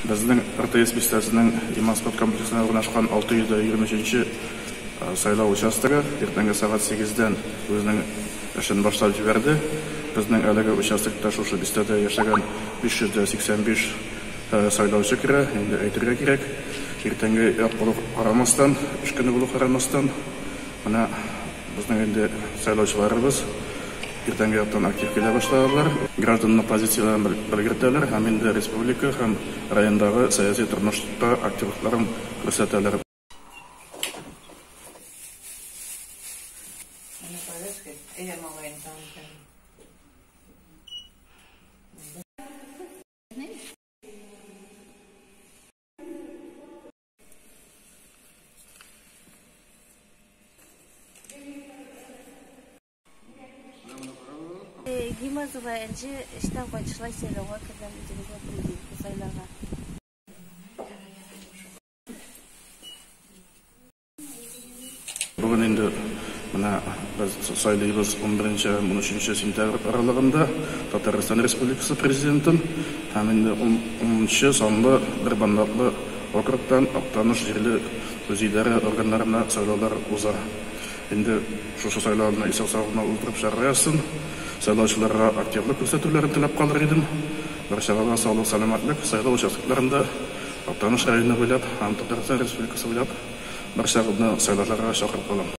Безнең РТС бистәсенең Иман спорт комплексында урнашкан 623 нче сайлау участогы иртәнге сәгать сигездән үзенең эшен башлап җибәрде. Безнең әлеге участокта шушы бистәдә яшәгән 585 сайлаучы керә. Инде әйтергә кирәк, иртәнге як булу карамастан, эш көне булу карамастан, менә безнең инде сайлаучыларыбыз иртәнге яктан актив килә башладылар. Гражданлык позицияләрен белгертәләр һәм инде республика һәм райондагы сәяси тормышта активлыкларын күрсәтәләр. Менә повязка, әйдә малаен тагын Гимазова Энҗе эштән кайтышлай сайлауга кергән үзебезне президентны сайларга. Бүген инде менә без сайлыйбыз 11 һәм 13 сентябрь аралыгында Татарстан Республикасы Президентын һәм инде 10 санлы бер мандатлы округтан Актаныш җирле үзидарә органнарына сайлаулар уза. Инде шушы сайлауны исән-сау гына уздырып чыгарга язсын. Сайлаучыларга активлык күрсәтүләрен теләп калыр идем. Барчага да саулык-сәламәтлек, сайлау участокларында Актаныш районы буйлап һәм Татарстан Республикасы буйлап барчагызны сайлауларга чакырып калам.